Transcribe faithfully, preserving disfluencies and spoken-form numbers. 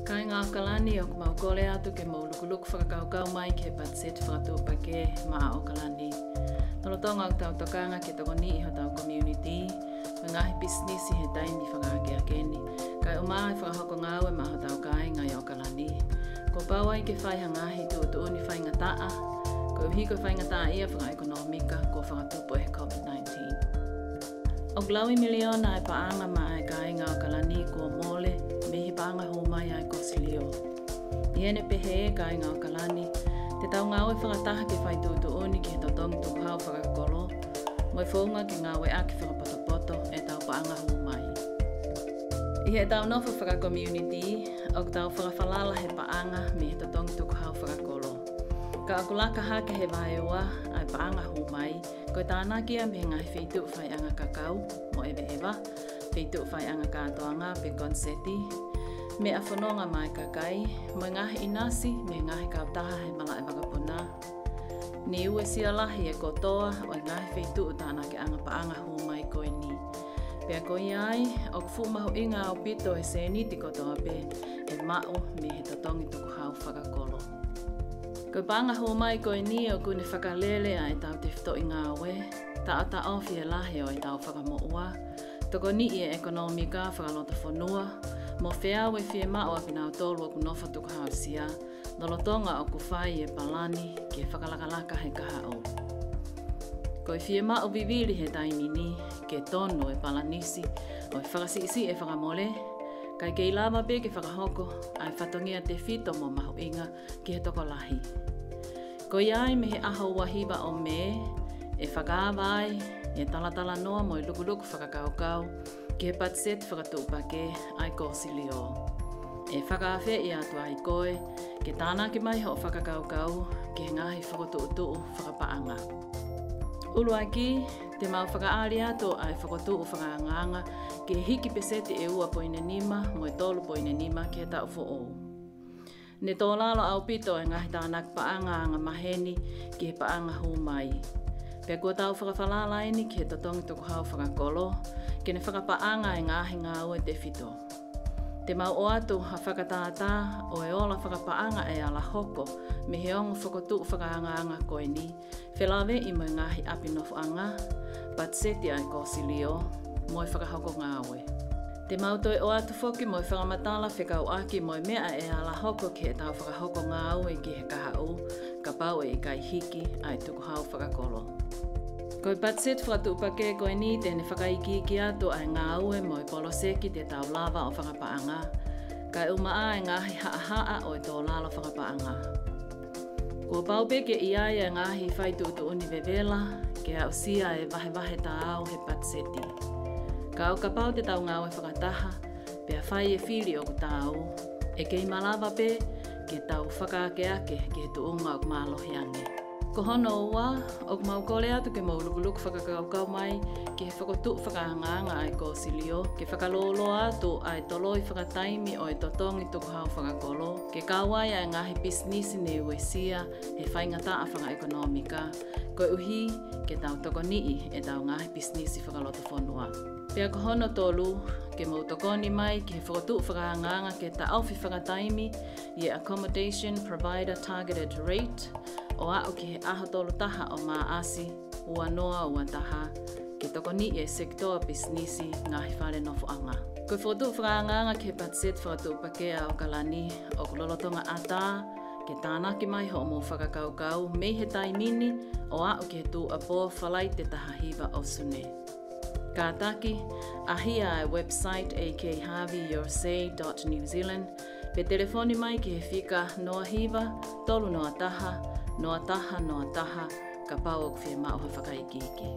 Kāinga ʻAokalani, ʻoku mau kole atu ke mou lukuluku fakakaukau mai ki he patiseti fakatuʻupakē maʻa ʻAokalani. Lolotonga ʻetau tokanga ke tokoniʻi hotau community, mo e ngaahi pisinisi he taimi fakaakeake ni, kae ʻumaʻā e fakahoko ngāue maʻa hotau kāinga ʻi ʻAokalani, kuo pau ai ke fai ha ngaahi tuʻutuʻuni faingataʻa, koeʻuhi ko e faingataʻaʻia fakaʻekonōmika kuo fakatupu ʻe he COVID nineteen. ʻOku laui miliona e paʻanga maʻa e kāinga ʻAokalani kuo mole mei he paʻanga hū mai ʻa e Kōsilio. ʻI heʻene pehē, kāinga ʻAokalani, te tau ngāue fakataha ke fai tuʻutuʻuni ki he totongi tukuhau fakakolo, mo e founga ke ngāueʻaki fakapotopoto ʻetau paʻanga hū mai. ʻI heʻetau nofo fakakomiunitī, ʻoku tau fakafalala he paʻanga mei he totongi tukuhau fakakolo. Ka ʻoku laka hake he vaeua ʻa e paʻanga hū mai, ko e tānaki ia mei he ngaahi feituʻu faiʻanga kakau mo ʻeveʻeva, feituʻu faiʻanga kātoanga pe koniseti, meʻa fononga maʻa e kakai, mo e ngaahi ʻinasi mei he ngaahi kautaha he malaʻe vakapuna. Niu Uesia lahi e kotoa ʻo e ngaahi feituʻu tānakiʻanga paʻanga hū mai ko eni. Pea ko ia ai, ʻoku fuʻu mahuʻinga ʻaupito e sēniti kotoa pē ʻe maʻu mei he totongi tukuhau fakakolo. Ko e paʻanga hū mai ko eni ʻoku ne fakalele ʻa ʻetau tefitoʻi ngāue, taʻotaʻofi e lahi ʻo ʻetau fakamoʻua, tokoniʻi e ʻekonōmika fakalotofonua, mo feau e fiemaʻu ʻa kinautolu ʻoku nofo tukuhausia, lolotonga ʻoku fai e palani ke fakalakalaka he kahaʻu. Ko e fiemaʻu vivili he taimi ni ke tonu e palanisi ʻo e fakasiʻisiʻi e fakamole, kae kei lava pē ke fakahoko ʻa e fatongia tefito mo mahuʻinga ki he tokolahi. Ko ia ai mei he ʻaho ua hiva ʻo Mē, ʻe fakaava ai e talatalanoa mo e lukuluku fakakaukau ki he patiseti fakatuʻupakē ʻa e Kōsilio. ʻE fakaafeʻi atu ai koe ke tānaki mai hoʻo fakakaukau ki he ngaahi fokotuʻutuʻu fakapaʻanga. ʻUluaki, te mau fakaʻali atu ʻa e fokotuʻu fakaangaanga ki he hiki peseti ʻe ua poini nima mo e tolu poini nima ki he taʻu foʻou. Ne tō lalo ʻaupito e ngaahi tānaki paʻanga angamaheni ki he paʻanga hū mai. Pea kuo tau fakafalala eni ki he totongi tukuhau fakakolo, ke ne fakapaʻanga e ngaahi ngāue tefito. Te mau ʻoatu ha fakatātā ʻo e ola fakapaʻanga ʻe ala hoko mei he ongo fokotuʻu fakaangaanga ko eni, felāveʻi mo e ngaahi ʻapi nofoʻanga, patiseti ʻa e Kōsilio, mo e fakahoko ngāue. Te mau toe ʻoatu foki mo e fakamatala fekauʻaki mo e meʻa ʻe ala hoko ki heʻetau fakahoko ngāue ki he kahaʻu, kapau ʻe ʻikai hiki ʻa e tukuhau fakakolo. Ko e patiseti fakatuʻupakē ko eni te ne fakaikiiki atu ʻa e ngāue mo e poloseki te tau lava ʻo fakapaʻanga, kae ʻumaʻā e ngaahi haʻahaʻa ʻo e tō lalo fakapaʻanga. Kuo pau pē ke ʻi ai e ngaahi fai tuʻutuʻuni vevela ke aʻusia e vahevahe taau he patiseti. Ka ʻo kapau te tau ngāue fakataha, pea fai e fili ʻoku taau, ʻe kei malava pē ke tau fakaakeake ki he tuʻunga ʻoku mālohi ange. Ko hono ua, ʻoku mau kole atu ke mou lukuluku fakakaukau mai ki he fokotuʻu fakaangaanga ʻa e Kōsilio, ke fakalōloa atu ʻa e toloi fakataimi ʻo e totongi tukuhau fakakolo, ke kau ai ʻa e ngaahi pisinisi Niu Uesia he faingataʻa fakaʻekonōmika, koeʻuhi ke tau tokoniʻi ʻetau ngaahi pisinisi fakalotofonua. Pea ko hono tolu, ke mou tokoni mai ki he fokotuʻu fakaangaanga ke taʻofi fakataimi ʻi he Accommodation Provider Targeted Rate, ʻo aʻu ki he ʻaho tolu taha ʻo Maʻasi ua noa ua taha, ke tokoniʻi e sekitoa pisinisi ngaahi fale nofoʻanga. Ko e fokotuʻu fakaangaanga ki he patiseti fakatuʻupakē ʻa ʻAokalani, ʻoku lolotonga ʻatā ke tānaki mai hoʻomou fakakaukau mei he taimi ni ʻo aʻu ki he tuʻuapō Falaite taha hiva ʻo Sune. Kātaki, ʻahia e website A K Harvey Your Say dot New Zealand, pe telefoni mai ki he fika noa hiva, tolu noa taha, noa taha noa taha, kapau ʻoku fiemaʻu ha fakaikiiki.